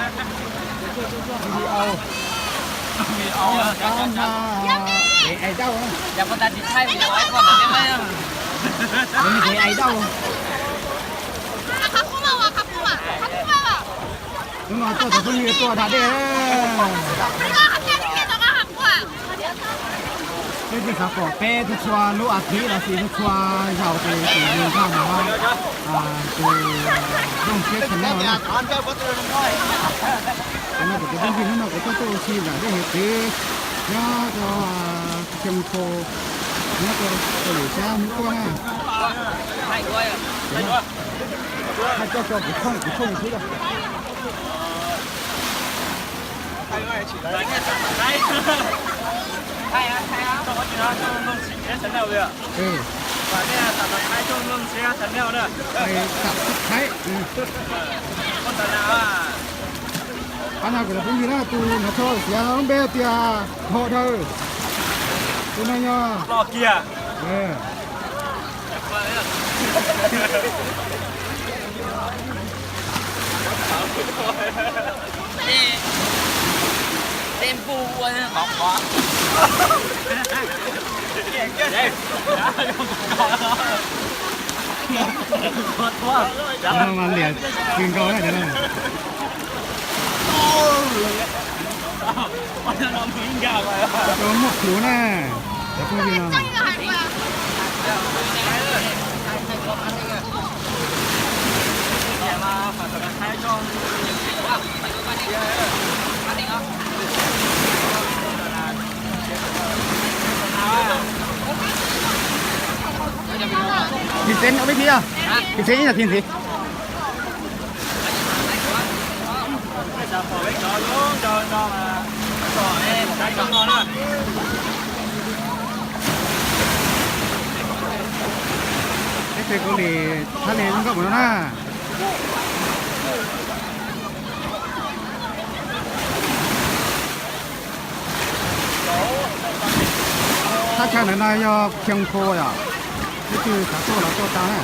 Video. Video. Ua, koj na, es ais dauj na. Yog koj tsis thaij video koj ntawd thiab na. Lawv ais dauj. Hnub no tuaj cov phooj ywg tuaj da dej. Peb twb xav kom peb txhua txhua lub as thiv los sis txhua txhua zaus ces tus nws npaj mus tus Looj Siab channel na. Cov no kuv tus phooj ywg hnub no kuv tuaj tuaj ua si nram dej hiav txwv nyob rau Xeev Khuam, nyob rau Kaus Lim sab hnub tuaj na. Hais coj tso kuv tshooj, kuv tshooj xwb. Qhov no kuv tus phooj ywg na, tus hnav tsho xiav lub npe tias Hom Dhawm, tus no yog Los Kiag. Mas liam tsis nkaus na. Cov muaj plhuav na, cov phooj ywg no. Phim xeeb ua peb phim os, phim xeeb ib yam phim ntxiv. Peb pem Kaus Lim thab li zoo nkauj npaum no na. Thaj chaw ntawm no yog Xeev Khuam yom, ib tug xav tuaj los tuaj tau na.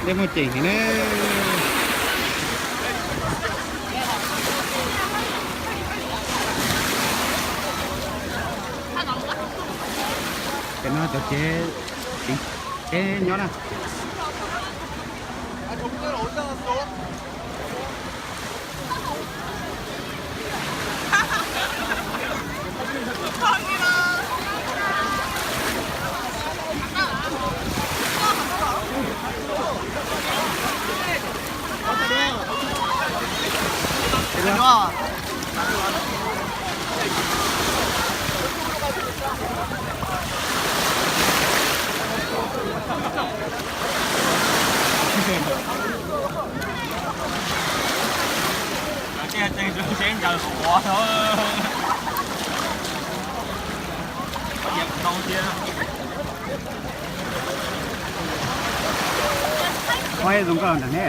Dej muaj ceem heev na. Cov no cov tsev, tsev nyob na. Ces tseem tsev ncaws qhuav, qhuav zoo nkauj ntag ne.